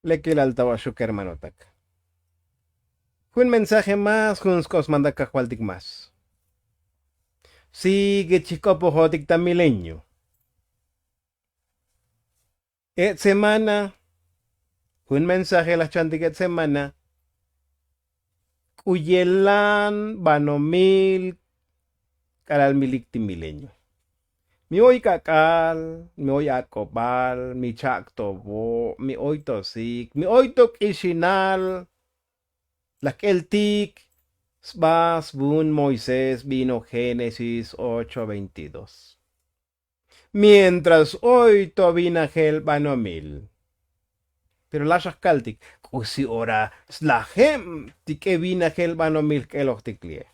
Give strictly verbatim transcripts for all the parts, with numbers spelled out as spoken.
Lekilal ta vaxuk hermanotak. Jun mensaje más jun sk'osmantak kajvaltik más. Sigue chijk'opojotik ta milenio. Etz semana jun mensaje laj chantik etz semana. K'u yelan banomil k'alal mi lik ti milenio. Mi oy k'ak'al, mi oy ak'obal, mi chak' to vo', mi oy to sik, mi oy to k'ixinal. Laj k'eltik sba svun moisés vino génesis ocho veintidós. Mientras oy to vinajel banomil. Pero laj xajkaltik k'usi ora slajeb ti k'e vinajel banomil jk'elojtik li'e.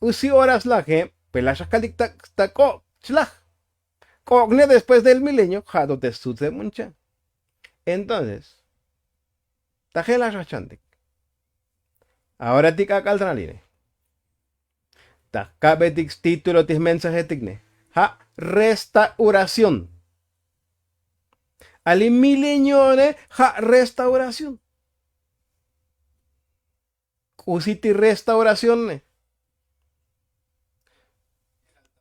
K'usi ora slajeb? Pues laj xajkaltik ta k'ok' chlaj. K'ok'ne después del milenio ja' to te sut sebuncha. Entonces ta je' laj xajchantik. Ahora ti k'ak'al ta naline ta jkabetik stítulo ti jmensajetik ne ja' restauración. Ali milenio'one ja' restauración. K'usi ti restauración ne?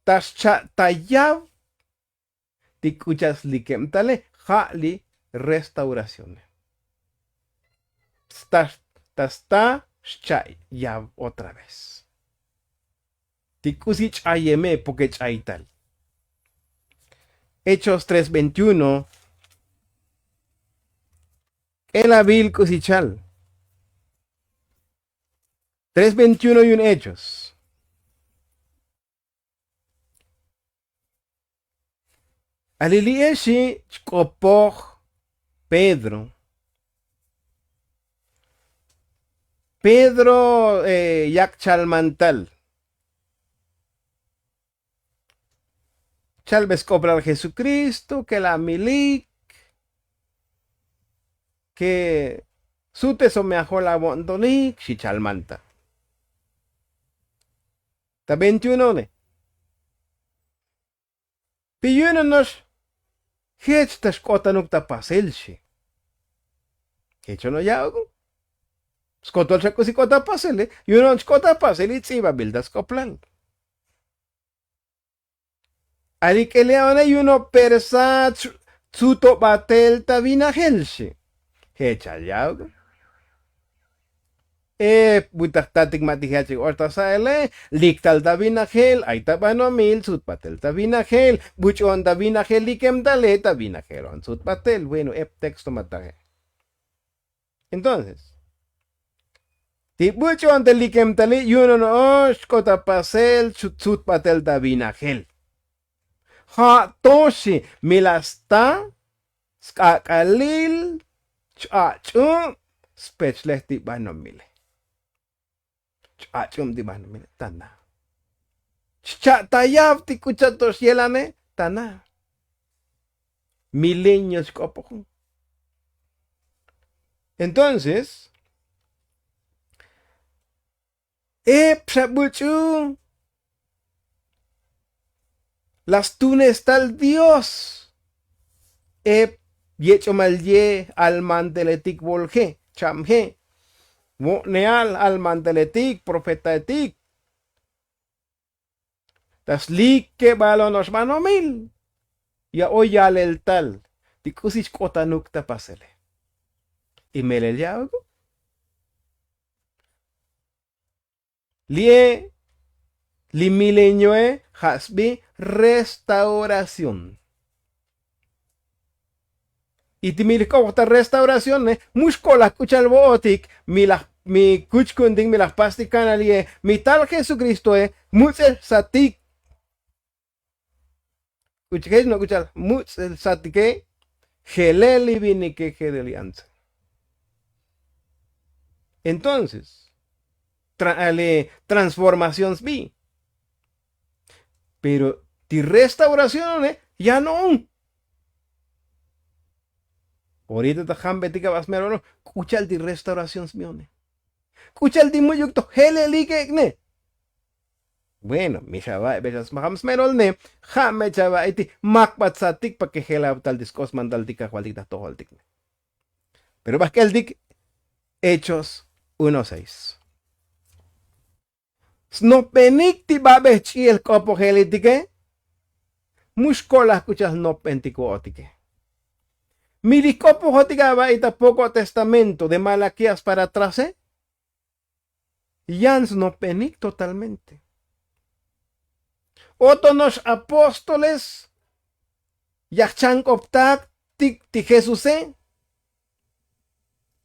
Ta xcha' ta yav ti k'u cha'al slikeb tale ja' li restauración ne. Ta sta xcha' yav otra vez. Ti k'usi ch'ayeme poke ch'ay tal. Hechos tres veintiuno. K'el avil k'usi chal. Tres veintiuno yu'un hechos. Ali li'e xi' chk'opoj pedro. Pedro yak' chalmantal. Chalbe sk'oplal jesukristo ke la milik ke sute some ajol avo'ntonik xi chalmanta. Ta veintiuno ne. Pi yu'un ono'ox jech ta xk'otanuk ta pasel xi. Jech ono'ox ya'uk. Skotol xa k'usi k'ot ta pasele yu'un ono'ox k'ot ta pasel y ts'ibabil ta sk'oplal. Alik'ele one yu'un ono'ox persat tsuto batel ta vinajel xi. Jech chal ya'uk. E butaj tatik ma' ti jech och ta sa'ele. Lik tal ta vinajel ay ta banomil tsut batel ta vinajel. Buch'on ta vinajel likem tale ta vinajel on tsut batel bueno ep texto ma' taje. Entonces ti buch'on te likem tale yu'un ono'ox k'ot ta pasel tsut batel ta vinajel. Ja' to xi mi la sta sk'ak'alil ch-ach'ub spechlej ti banomile. Ch-ach'ub ti banomile ta na. Chcha' ta yav ti k'u cha' to xyelane ta na. Milenio xk'opoju. Entonces ep xa buch'u la stunes tal dios. Ep yech'omal ye al manteletik volje chamje vo'neal al manteletik profetaetik. Ta slikebal ono'ox banomil ya oy yalel tal ti k'usi xk'otanuk ta pasele. Y melel ya'uk li'e li milenioe ja' sbi restauración. Y ti mi laj k'opoj ta restauración ne mu xk'olaj k'u cha'al vo'otik mi laj mi kuchku'untik mi laj pastik kanali'e mi tal jesukristoe muts'el satik. K'u cha'al muts'el satike jelel li vinike jelel li antsa. Entonces transformación sbi. Pero ti restauración one ya no'on. Orita ta jambetik aba' smelol k'u cha'al ti restauración sbi one. K'u cha'al ti much'uk to jelelik ek'ne. Bueno mi xa va'i be xa smajam smelol ne ja' me chava'i ti makbat satik pa ke jelav tal ti sk'osmantal ti kajvaltik ta jtojoltik ne. Pero bajk'eltik hechos uno seis. Snopbenik ti babej ch'i'el jk'opojeletike mu xko'laj k'u cha'al snopbentik vo'otike. Mi li jk'opojotik aba' ita poko' testamento de malakías para trase yan snopbenik totalmente. Oto no'ox apóstoles yajchank'optak ti jesuse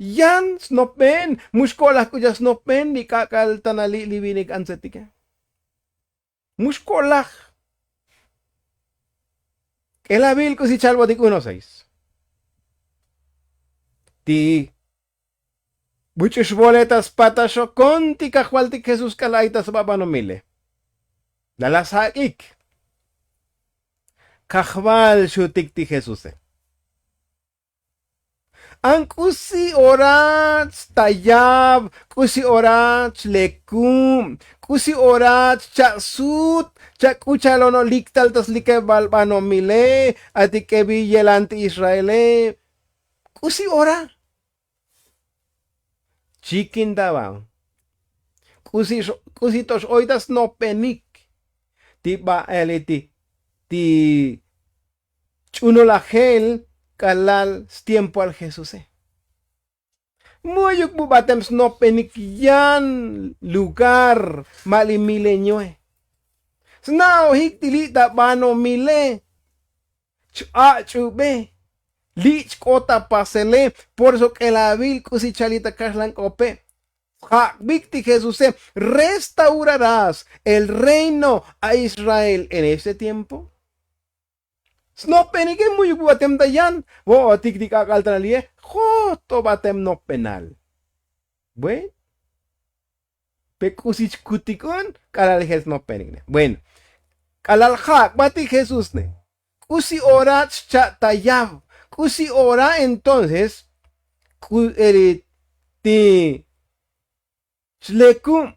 yan snopben mu xko'laj k'u cha'al snopben li k'ak'al tanali' li vinik antsetike. Mu xko'laj. K'elavil k'usi chalbotik uno seis. Ti buch'u xvole ta spataxokon ti kajvaltik jesús k'alal ay ta sba banomile. Lala sjak'ik. Kajval xutik ti jesuse. An k'usi ora chtayav? K'usi ora chlekub? K'usi ora chcha'sut? Chak'uchalono' liktal ta slikebal banomile atik'evi yelan ti israele. K'usi ora? Chikin ta va. K'usi to'ox oy ta snopbenik ti ba'eliti ti ch'unulajel k'alal stiempoal jesuse. Mu'yuk bu batem snopbenik yan lugar ma' li milenioe. Sna'ojik ti li' ta banomile. Ch-ach'ube li' chk'ot ta pasele. Por eso k'elavil k'usi chali ta kaxlan k'ope. Sjak'bik ti jesuse restaurarás el reino a israel en este tiempo. Snopbenike mu'yuk bu batem ta yan vo'otik ti k'ak'al ta nalie. Jot to batem nopbenal. Bueno. Pe k'usi chkutik un k'alal jel snopbenik ne bueno. K'alal jak'bat ti jesús ne k'usi ora chcha'tayav? K'usi ora entonces k'u ti chlekub?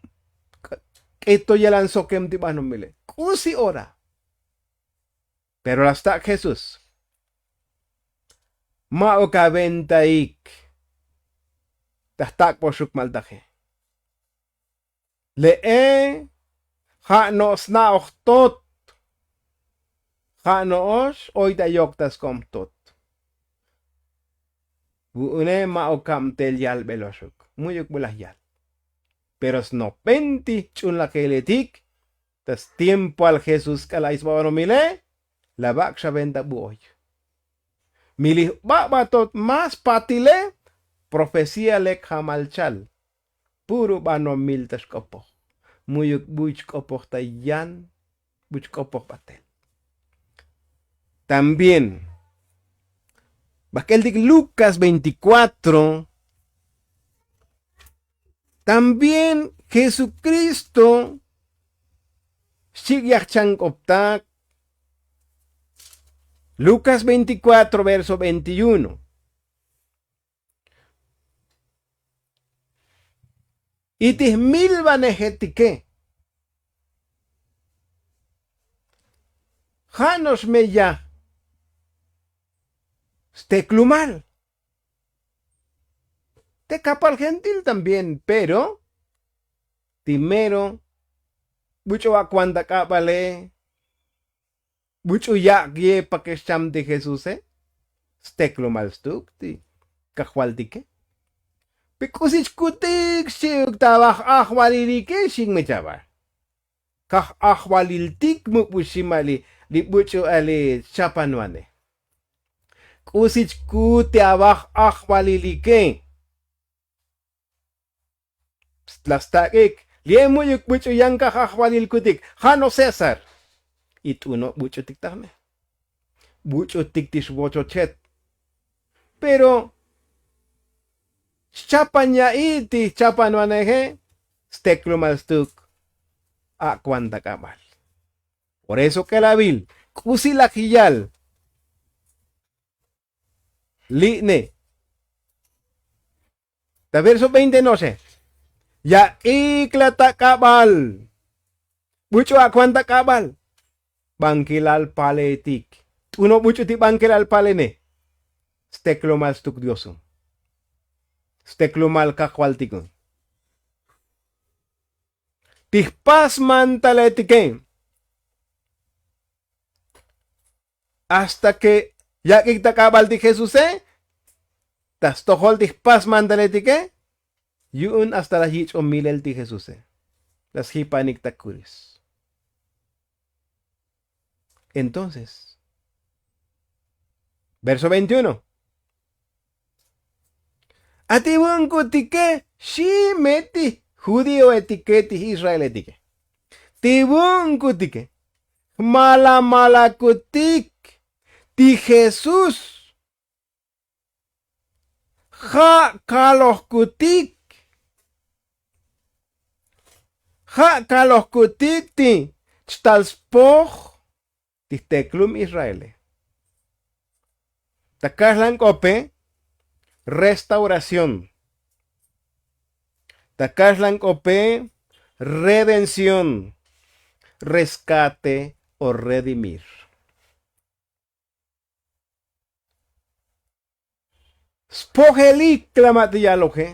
K'etoyelan sokem ti banomile k'usi ora? Pero la stak' jesús. Ma'uk aventaik. Ta jtak'boxuk maltaje. Le'e ja' no' sna'oj tot. Ja' no'ox oy ta yok ta skom tot. Vu'une ma'uk kabtel yalbeloxuk mu'yuk bu laj yal. Pero snopben ti ch'unlajeletik ta stiempoal jesús k'alal ay sba banomile. La bak' xaventa bu oy. Mi li jba' batot más patile profecía lek jamal chal. Puro banomil ta xk'opoj. Mu'yuk bu chk'opoj ta yan bu chk'opoj batel. También bajk'eltik lukas veinticuatro. También jesukristo xchik' yajchank'optak. Lukas veinticuatro verso veintiuno. Y ti jmilvanejetike ja' no'ox me yaj steklumal. Te kapal gentil también pero ti mero buch'u ak'uan ta k'abale. Buch'u yak' ye' pakex cham ti jesuse. Steklumal stuk ti kajvaltike. Pe k'usi chkutik xchi'uk ta vaj ajvalilike xik me chaval. Kaj ajvaliltik mu bu xima li buch'u ali chapanvane. K'usi chkut ti avaj ajvalilike. La stak'ik li'e mu'yuk buch'u yan kaj ajvalil kutik ja' no' césar. Y t'uno' buch'utik tajme buch'utik ti xvochochet. Pero xchapan ya'i ti jchapanvaneje steklumal stuk. Ak'uan ta k'abal. Por eso k'elavil k'usi laj yal. Li'ne ta verso veinte no'oxe. Yak'ik la ta k'abal. Buch'u ak'uan ta k'abal. Bankilal paletik. T'uno' buch'u ti bankilal palene. Steklomal stuk dioso. steklumal kajvaltikun. Ti jpasmantaletike hasta ke yak'ik ta k'abal ti jesuse. Ta stojol ti jpasmantaletike yu'un hasta laj yich'o milel ti jesuse. La sjipanik ta kuris. Entonces, verso veintiuno. A ti vu'unkutike xi me ti judioetike ti israeletike. Ti vu'unkutike jmala malakutik ti jesús. Ja' kalojkutik ja' kalojkutik ti chtal spoj ti jteklum israele. Ta kaxlan k'ope restauración. Ta kaxlan k'ope redención, rescate o redimir. Spojelik la ma' ti yaloje.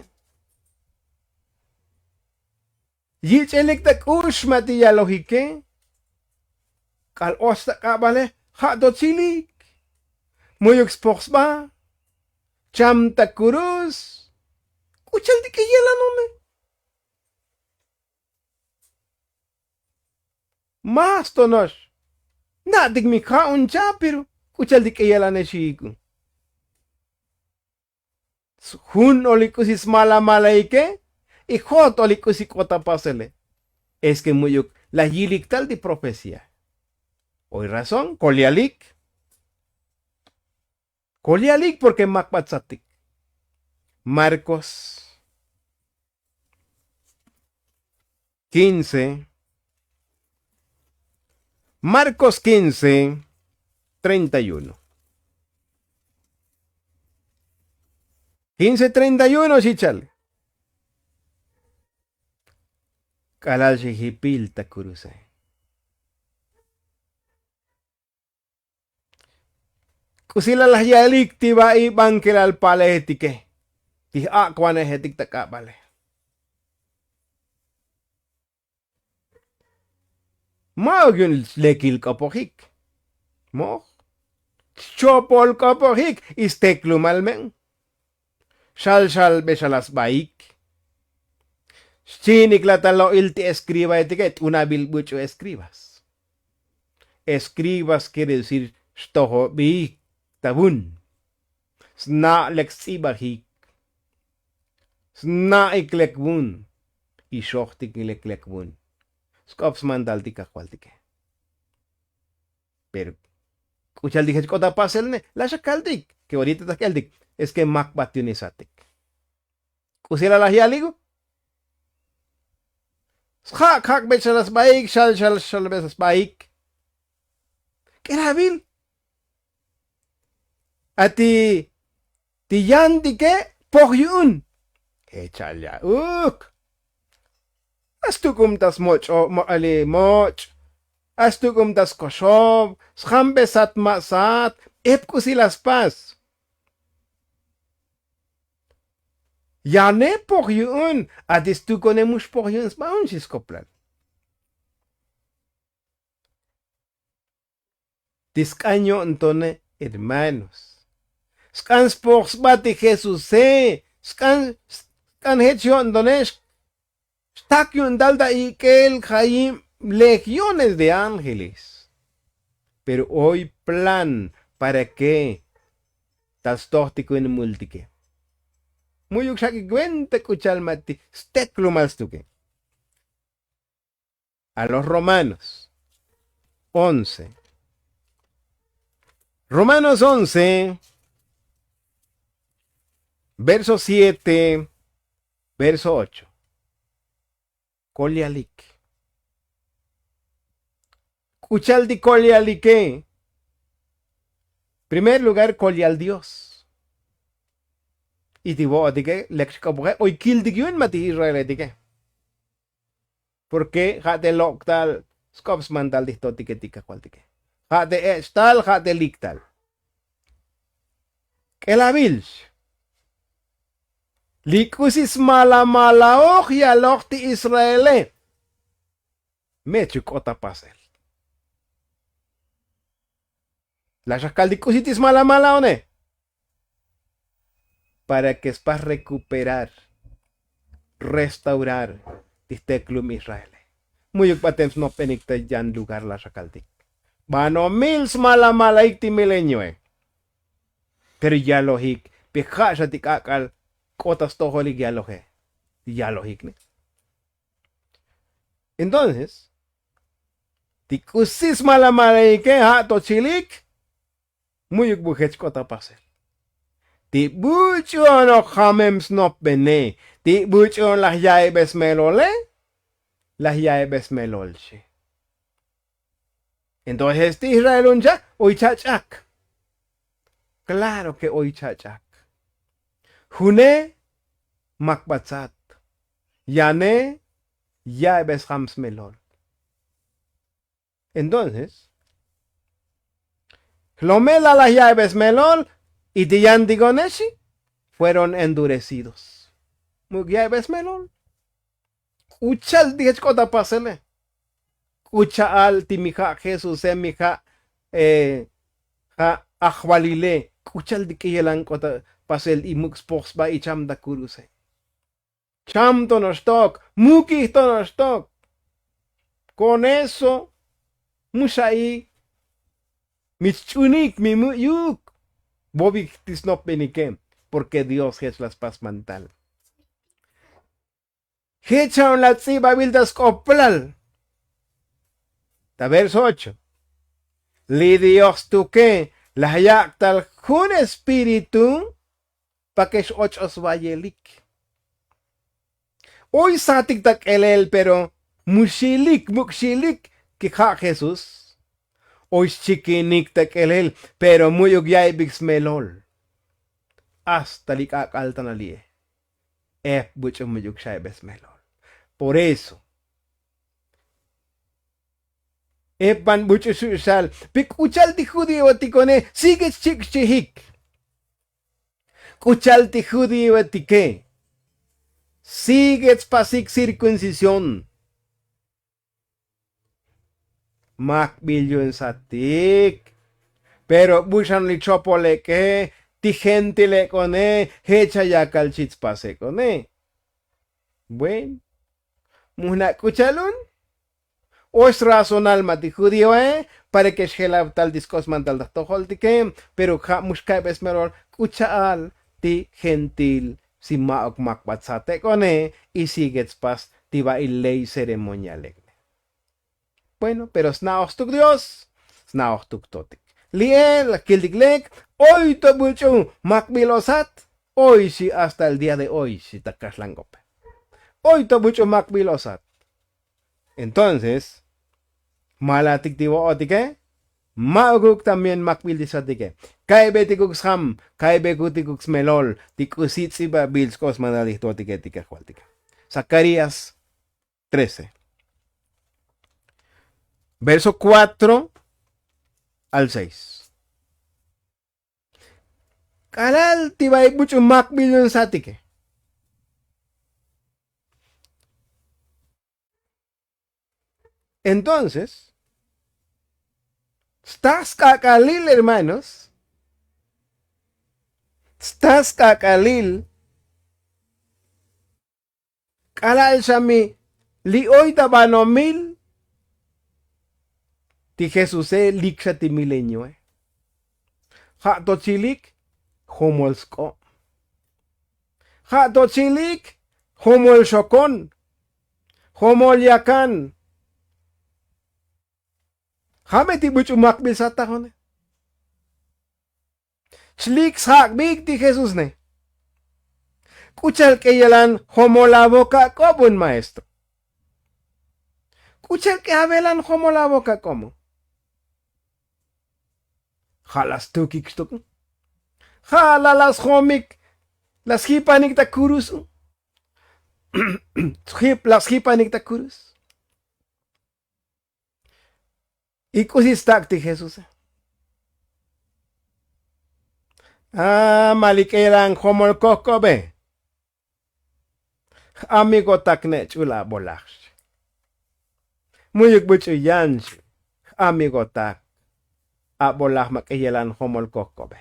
Yich'elik ta k'ux ma' ti yalojike. K'al och ta k'abale ja' to tzilik. Mu'yuk spoj sba. Cham ta kurus. K'u cha'al ti k'e yelanone. Más to no'ox na'tik mi ja' un cha' pero k'u cha'al ti k'e yelanex xi'iku. Jun olik k'usi smala malaike y jot olik k'usi k'ot ta pasele. Es ke mu'yuk laj yilik tal ti profecía. Oy razón kolyalik. Kolyalik porke makbat sattik. Markos quince. Markos quince, treinta y uno. Quince treinta y uno xichal. K'alal xijipil ta kuruse. K'usi lalaj yalik ti va'i bankelal palejetike ti j'ak'vanejetik ta k'abale. Ma'uk yu'un lekil k'opojik. Moj chopol k'opojik. Isteklumal me'un. Xal xal be xal asbaik. Xchinik la ta lo'il ti eskribaetike t'unabil buch'u eskribas. Eskribas kiere decir xtojobik ta vun. Sna' lek sts'ibajik. Sna'ik lek vun. Ixojtik lek lek vun. Sk'op smantal ti kajvaltike. Pero k'u cha'al ti jech k'ot ta pasel ne la' xa kaltik ke orita ta jk'eltik. Es ke makbat yu'un isatik. K'usi la' laj yalik u. Sja' kjak'bech xa la sbaik xal xal xal be sbaik. K'elavil. A ti ti yantike poj yu'un. Jechal ya'uk. Astuk'um ta smoch'o mo'ali moch'. Astuk'um ta skoxob sjambesat ma' sat. Ep k'usi la spas. Yane poj yu'un. A ti stukone mux poj yu'un sba un xi skoplal. Ti sk'an yo'ntone hermanos. Sk'an spoj sba ti jesuse. Sk'an sk'an jech yo'ntone. Xtak yu'un tal ta ik'el jayib legiones de ángeles. Pero oy plan para ke tal stojtikun multike. Mu'yuk xak'ik venta k'u cha'al ma' ti steklumal stuke. A los romanos once. Romanos once, verso siete, verso ocho. Kolyalik. K'u cha'al ti kolyalike. Primer lugar kolyal dios. Y ti vo'otike lek xk'opoje oy kiltik yu'un ma' ti israeletike. Porke ja' te lok' tal sk'op sman tal ti jtotike ti kajvaltike. Ja' te ech' tal ja' te lik tal. K'elavilx. Li k'usi smalamalaoj yaloj ti israele. Mechuk k'ot ta pasel. La xajkal ti k'usi ti smalamalaone. Para ke spas rekuperar, restaurar ti jteklum israele. Mu'yuk batem snopbenik ta yan lugar la xajkal ti banomil smalamalaik ti milenioe. Pero yalojik pi ja' xa ti k'ak'al k'ot ta stojolik yaloje. Yalojik ne. Entonces ti k'usi smalamalaike ja' to chilik. Mu'yuk bu jech k'ot ta pasel. Ti buch'u onok jamem snopbene ti buch'u on laj ya'ibe smelole. Laj ya'ibe smelol xi. Entonces ti israel un cha' oy chach'ak. Klaro ke oy chach'ak. June makbatzat. Yane ya'ibe sjam smelol. Entonces jlomel la laj ya'ibe smelol. Y ti yantikone xi fueron endurecidos. Muk' ya'ibe smelol. K'u cha'al ti jech k'ot ta pasele. K'u cha'al ti mi ja' jesuse mi ja' ja' ajvalile. K'u cha'al ti k'iyelan k'ot ta pasel y muk' spoj sba y cham ta kuruse. Cham to noxtok. Mukij to noxtok. Kon eso mu xa'i. Mi chch'unik mi mu'yuk. Bobik ti snopbenike. Porke dios jech la spas mantal. Jech cha'on la ts'ibabil ta sk'oplal. Ta verso ocho. Li dios tuke laj yak' tal jun espíritu. Pake x'och'o svayelik. Oy satik ta k'elel pero mu xilik muk' xilik. Ki ja' jesús. Oy xchikinik ta k'elel pero mu'yuk ya'ibik smelol. Hasta li k'ak'al ta nali'e. Ep buch'u mu'yuk xa'ibesmelol. Por eso epan buch'u xuxal pi k'u cha'al ti judioetiko'one. Sigue xchik' xchijik. K'u cha'al ti judioetike sigue tspasik cirkuncisión. Makbil yu'un satik. Pero bu xan li chopol ek'e ti gentil ek'one. Je' cha' yakal chi tspasek' one. Bueno. Mu jna' k'u cha'al un. Ox srazonal ma' ti judioe. Para ke xjelab tal ti sk'osman tal ta jtojoltike. Pero ja' mu xka'ibesmelol k'u cha'al ti gentil si ma'uk makbat sat ek'one. Y sigue tspas ti ba'il ley ceremonial ek'ne. Bueno pero sna'oj stuk dios. Sna'oj stuk totik. Li'e la kiltik lek. Oy to buch'u makbil osat. Oy xi hasta el día de oy xi ta kaxlan k'ope. Oy to buch'u makbil osat. Entonces malatik ti vo'otike. Ma'ukuk también makbil ti satike. Ka'ibetikuks jam ka'ibekutikuk smelol ti k'usi ts'ibabil sk'osmanal ti jtotike ti kajvaltike. Zakarías trece verso kuatro al seis. K'alal ti ba'i buch'u makbil yu'un satike. Entonces sta sk'ak'alil hermanos. Sta sk'ak'alil. K'alal xa mi li oy ta banomil. Ti jesuse lik xa ti milenioe. Ja' to chilik jomol sk'ob. Ja' to chilik jomol xokon. Jomol yakan. Ja' me ti buch'u makbil sat tajone. Chlik sjak'bik ti jesús ne. K'u cha'al k'e yalan jomol avok ak'ob un maestro? K'u cha'al k'e avelan jomol avok ak'obo? Ja' la stukik xtuk. Ja' la la sjomik. La sjipanik ta kurus u. La sjipanik ta kurus. Y k'usi stak' ti jesuse. A ma li k'elan jomol kojk'obe. Amigotak ne ch'ul abolaj xchi. Mu'yuk buch'u yan xchi. Amigotak abolaj ma k'eyelan jomol kojkobe.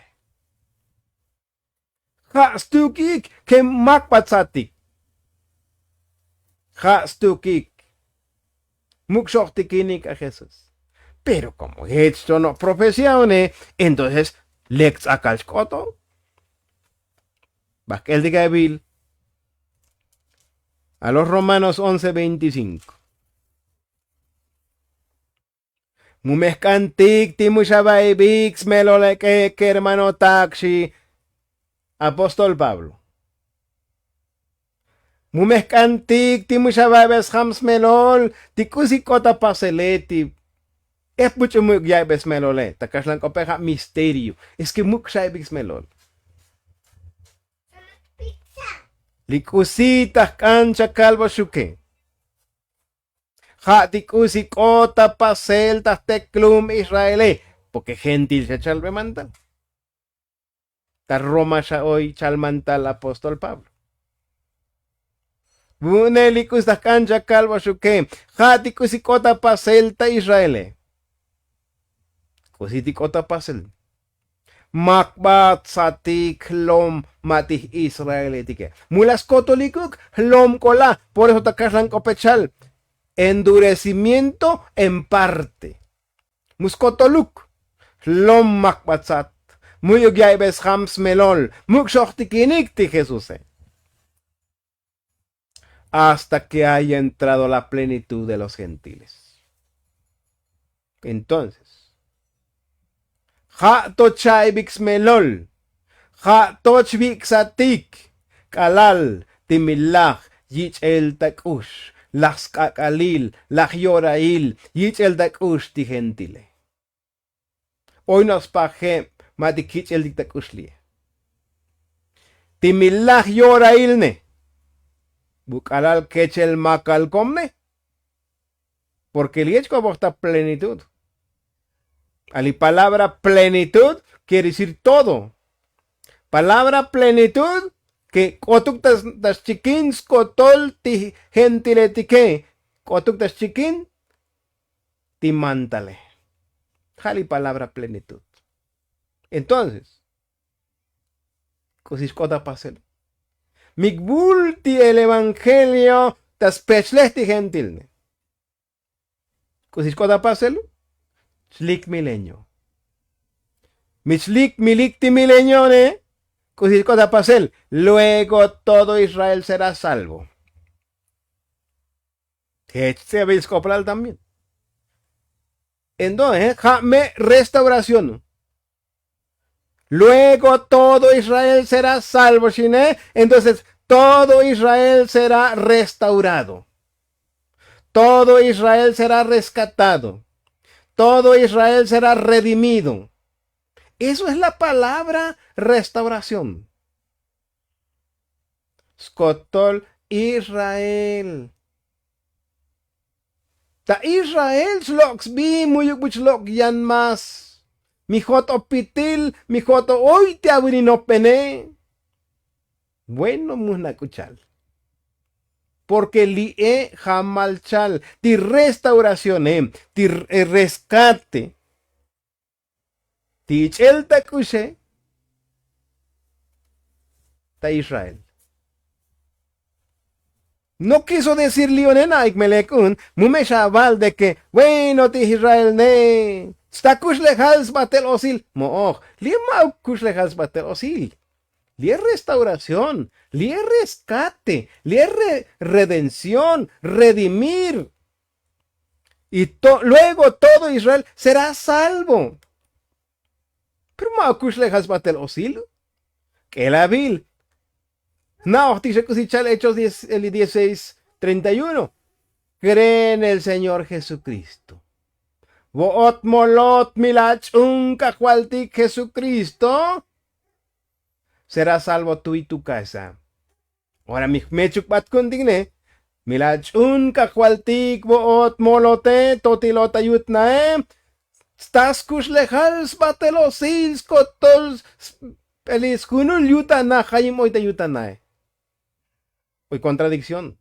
Ja' stukik ke mak ba tsatik. Ja' stukik muk' xojtikinik a jesús. Pero komo jech chono' profecia one entonces lek ts'akal xk'oto. Bajk'el ti ka'bil a los romanos once veinticinko. Mu me jk'antik ti mu xavaybik smelol ek'e kermanotak xi apóstol pablo. Mu me jk'antik ti mu xavaybes jam smelol ti k'usi k'ot apasele ti ep buch'u muk' yaybes smelole ta kaxlank'ope ja' misterio. Es ke muk' xaybik smelol li k'usi ta jk'an chakalboxuke. Ja' ti k'usi k'ot ta pasel ta jteklum israele porke gentil xa chalbe mantal. Ta roma xa oy chal mantal apóstol pablo. Vu'une li k'usi ta jk'an chakalboxuke ja' ti k'usi k'ot ta pasel ta israele. K'usi ti k'ot ta pasel. Mak ba tsatik jlom ma' ti israeletike mu la skotolikuk jlom k'ola. Por eso ta kaxlank'ope chal endurecimiento en parte. Mu skotoluk jlom mak ba tsat mu'yuk yaybes jam smelol muk' xojtikinik ti jesuse. Hasta ke haya entrado la plenitud de los gentiles. Entonces ja' to cha'ibik smelol ja' to chvik'satik k'alal ti mi laj yich'el ta k'ux laj sk'ak'alil laj yorail yich'el ta k'ux ti gentile. Oy no' spajeb ma' ti kich'eltik ta k'ux li'e ti mi laj yorailne. Bu k'alal kechel makal komne porke li'e chk'oboj ta plenitud. A li palabra plenitud kiere decir todo. Palabra plenitud ke k'otuk ta xchikin skotol ti gentiletike k'otuk ta xchikin ti mantale. Ja' li palabra plenitud. Entonces k'usi xk'ot ta pasel. Mi kbul ti el evangelio ta spechlej ti gentilne. K'usi xk'ot ta pasel. Chlik milenio. Mi chlik milik ti milenione. K'usi xk'ot ta pasel luego todo israel será salvo. Jech ts'ebil sk'oplal también. Entonces ja' me' restauración. Luego todo israel será salvo xine. Entonces todo israel será restaurado. Todo israel será rescatado. Todo israel será redimido. Eso es la palabra restauración. Skotol israel. Ta israel chlok' sbi muyuk bu chlok' yan más. Mi jot'o pitil mi jot'o oy ti awininopbene. Bueno mu jna' k'u chal. Porke li'e jamal chal ti restauracione ti rescate ti ich'el ta k'uxe ta israel. No kiso decir li'one na'ik melek'un mu me xaval de ke bueno ti israel ne sta kuxlejal sbatel osil. Mo'oj li'e ma'uk kuxlejal sbatel osil. Li'e restauración, li'e rescate, li'e redención, redimir. Y luego todo israel será salvo. Pero ma' kuxlejal sbatel osil. K'elabil na'ojtik xa k'usi chal hechos dieciséis treinta y uno. Kreen el señor jesukristo. Vo'ot molot mi la ch'un kajvaltik jesukristo. Será salvo tu y tu kasa. Ora mi jmechuk bat ku'untik ne mi la ch'un kajvaltik vo'ot molote totilot ta yut nae. Sta skuxlejal sbatel osil skotol sp'elis junul yut ta na jayim oy ta yut ta nae. Oy kontradikción.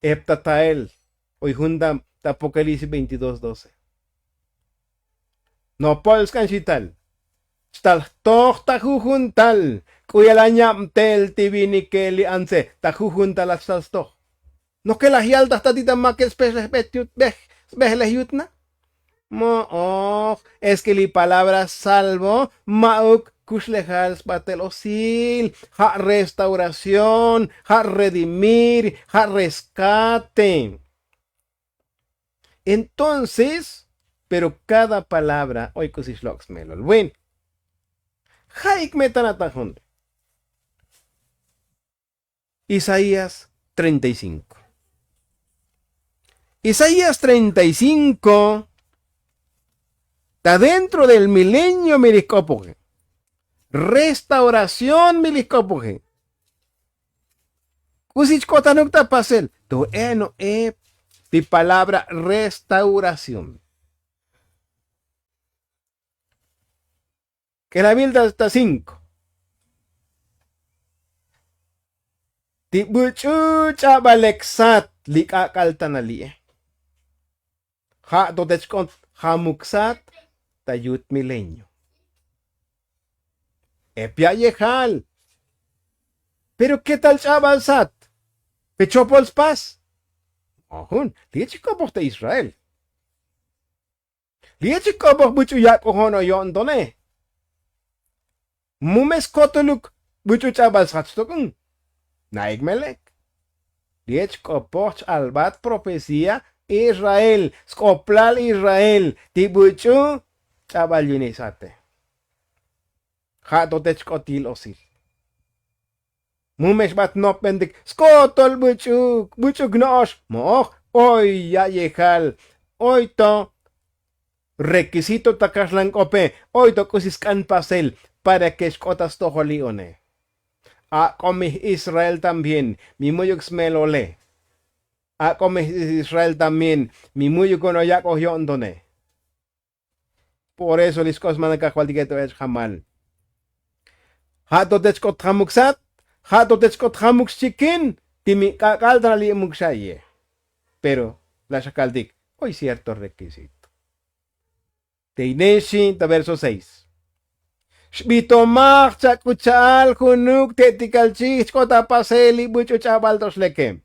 Ep ta tael oy jun ta apokalisis veintidós doce. Nopol sk'an xital. Chtal jtoj ta jujun tal k'u ya la ñab tel ti vinike li antse ta jujun tal ach tal stoj. Noke laj yal ta jtatik ta makel spejlej bet yut bej spejlej yut na. Mo'oj. Es ke li palabra salvo ma'uk kuxlejal sbatel osil. Ja' restauración, ja' redimir, ja' reskate. Entonces pero kada palabra oy k'usi xlok' smelol buen. Ja'ik me tanatajon. Isaías treinta y cinko. Isaías treinta y cinko. Ta dentro del milenio mi lij k'opoje. Restauración mi lij k'opoje. K'usi chk'otanuk ta pasel to eno ep ti palabra restauración. K'elabil ta cinko. Ti buch'u ch'abal lek sat li k'ak'al tana li'e. Ja' to te chk'ot jamuk sat ta yut milenio. Ep ya'yejal. Pero ketal ch'abal sat pe chopol spas. Ajun li' chik k'opoj ta israel. Li' chik k'opoj buch'u yak'ojon o yo'ntone. Mu me skotoluk buch'u ch'abal sjat xtok'un. Na'ik me lek. Li' chik k'opoj ch'albat profecía israel sk'oplal israel ti buch'u ch'abal yuni sjate. Ja' to te chk'ot yil osil. Mu me xbat nopbentik skotol buch'uk buch'uk no'ox mo'oj. Oy ya'yejal oy to rekisito ta kaxlan k'ope. Oy to k'usi sk'an pasel para ke xk'ot ta stojol li'one. Ak'o mi israel también mi mu'yuk smelole. Ak'o mi israel también mi mu'yukon o yak'oj yo'ntone. Por eso li sk'osmanak kajvaltike to ech' jamal. Ja' to te chk'ot jamuk sat. Ja' to te chk'ot jamuk xchikin ti mi k'ak'al ta na li' muk xa'ye. Pero la xakaltik oy cierto rekisito. Te inexi ta verso seis. Xbitomaj chak'u cha'al junuk te' ti kalchij chk'ot apasel li buch'u ch'abal to xleke.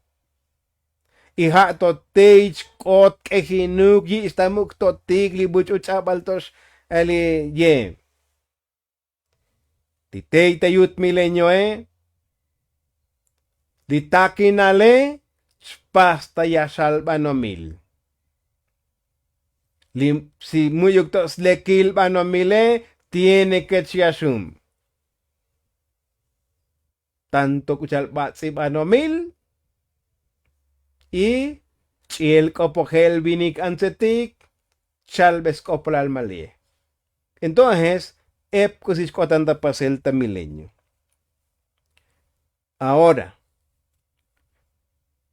Y ja' to tey chk'ot k'ejinuk yich' ta muk' totik li buch'u ch'abal to xli ye. Ti tey ta yut milenioe li takinale chpas ta yaxal banomil. Li si mu'yuk to slekil banomile tiene ke chyaxum. Tanto k'u cha'al bats'i banomil y ch'i'el k'opojel vinik antsetik. Chalbe sk'oplal malie. Entonces ep k'usi chk'otan ta pasel ta milenio. Ahora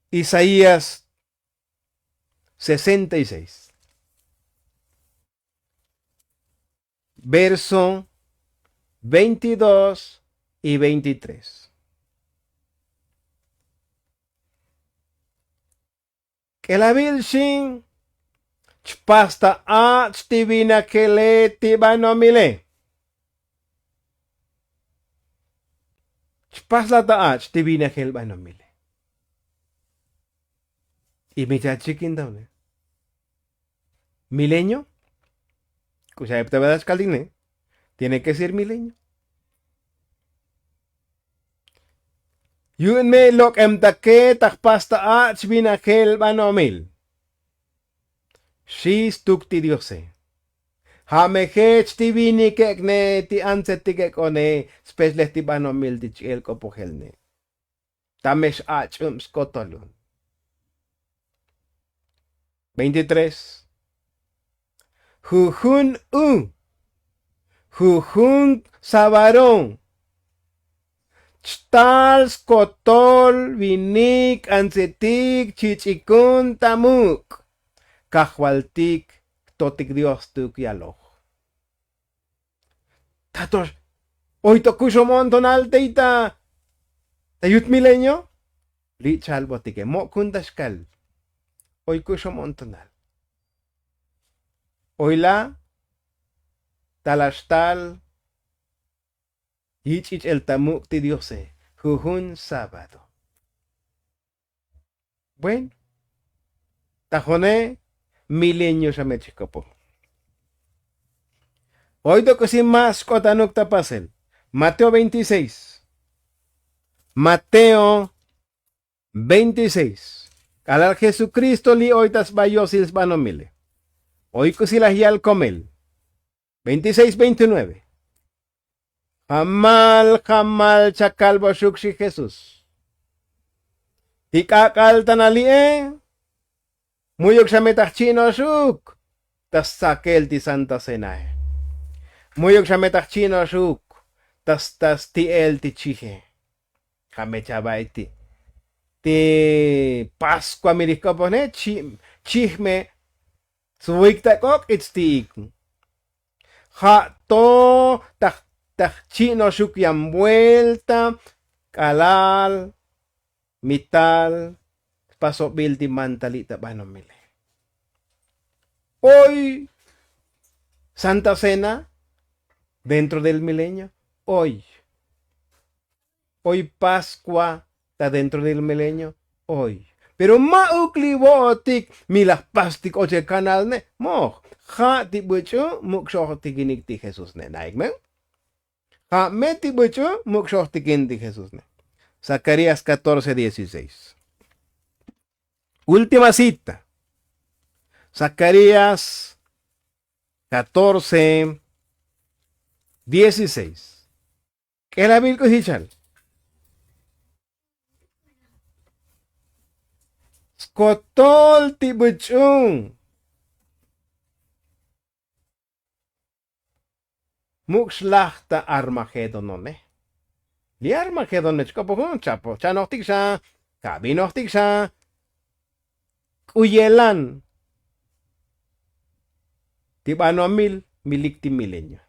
isaías sesenta y seis, verso veintidós y veintitrés. K'elabil xin chpas ta ach' ti vinakele ti banomile. Chpasla ta ach' ti vinajel banomile. Y mi chachikintavne milenio. K'uxa'eb ta verdad chkaltine tiene ke ser milenio. Yu'un me lok'em ta ke ta jpas ta ach' vinajel banomil. Xi stuk ti diose. Ja' me jech ti vinik ek'ne ti antsetik ek'one spechlej ti banomil ti ch'i'el k'opojelne. Ta me x'ach'ub skotolun. Veintitrés. Jujun u jujun savaron chtal skotol vinik antsetik chich'ikun ta muk' kajvaltik jtotik dios tuk yaloj. Tatox Oy to kuxom o'ntonal tey ta yut milenio. Li' chalbotike mo' kun ta xkal. Oy kuxom o'ntonal. Oy la' ta la xtal yich'ich'el ta muk' ti diose jujun sábado. Bueno, ta jone milenio xa me chikopoj. Oy to k'usi más xk'ot anuk ta pasel. Mateo veintiséis. Mateo veintiséis. K'alal jesukristo li' oy ta sba yosil sbanomile. Oy k'usi laj yal komel. Veintiséis veintinueve. Jamal jamal chakalboxuk xi jesús. Ti k'ak'al ta nali'e. Mu'yuk xa me ta jchi'noxuk ta stsakel ti santa cenae. Mu'yuk xa me ta jchi'noxuk ta sti'el ti chije. Ja' me chava'ik ti' ti paskua mi lijk'opojne. Chij me svuyik ta k'ok' itz ti'ik. Ja' to taj taj chi'noxuk yan vuelta k'alal mital pasobil ti mantali' ta banomile. Oy santa cena dentro del milenio. Oy oy paskua ta dentro del milenio. Oy pero ma'uk li vo'otik mi laj pastik ochel kanal ne. Moj ja' ti buch'u muk' xojtikinik ti jesús ne na'ik me. Ja' me ti buch'u muk' xojtikin ti jesús ne. Zacarías catorce dieciséis. Última cita. Zacarías catorce dieciséis. K'elabil k'usi chal. Skotol ti buch'un muk' xlaj ta armagedonone. Li armagedone chk'opojun chapo chanojtik xa kabinojtik xa k'u yelan ti banomil milik ti milenio.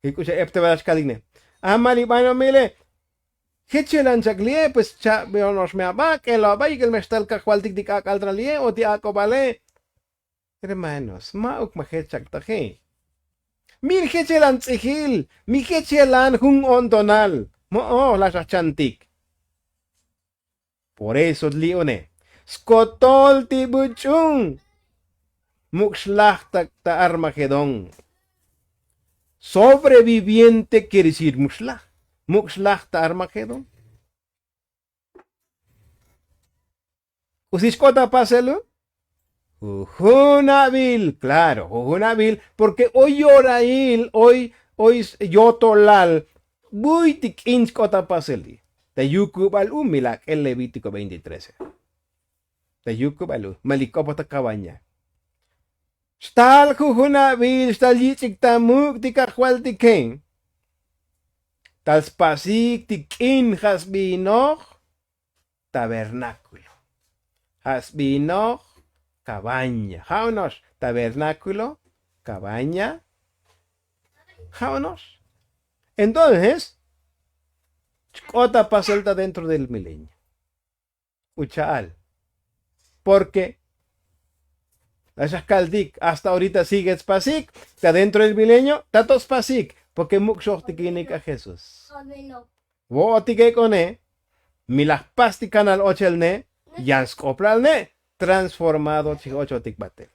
Kik'u xa ep te bala xkalik ne. Amal li banomile jech yelan chak li'e pues chabi onox me aba k'elo aba yik'el me xtal kajvaltik ti k'ak'al ta nali'e o ti ak'obale. Hermanos ma'uk ma jech chak taje. Mil jech yelan ts'ijil mi jech yelan jun o'ntonal. Mo'oj laj xajchantik. Por eso li' une skotol ti buch'un muk' xlaj ta armagedón. Sobreviviente kierecir muk' xlaj muk' xlaj ta armagedón. K'usi xk'ot ta pasel un jujun abil. Klaro jujun abil porke oy yorail oy oy yotolal. Buy ti k'in xk'ot ta pasel li' ta yukubal un mi lak'el levítiko veintitrece. Ta yukubal un ma li k'opoj ta kabaña. Xtal jujun abil xtal yich'ik ta muk' ti kajvaltike. Tal spasik ti k'in ja' sbinoj tabernákulo. Ja' sbinoj kabaña ja' ono'ox tabernákulo kabaña. Ja' ono'ox entonces chk'ot ta pasel ta dentro del milenio. K'u cha'al porke la xajkaltik hasta orita sigue tspasik ta dentro del milenio ta to spasik porke muk' xojtikinik a jesús. Vo'otik ek'one mi laj pas ti kanal ochel ne yan sk'oplal ne transformado chij ochotik batel.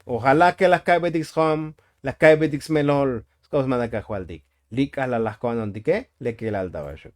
Ojala ke laj ka'betik sjom laj ka'betik smelol sk'op smana kajvaltik. Li' k'alal laj ko'anontike lekelal ta oxuk.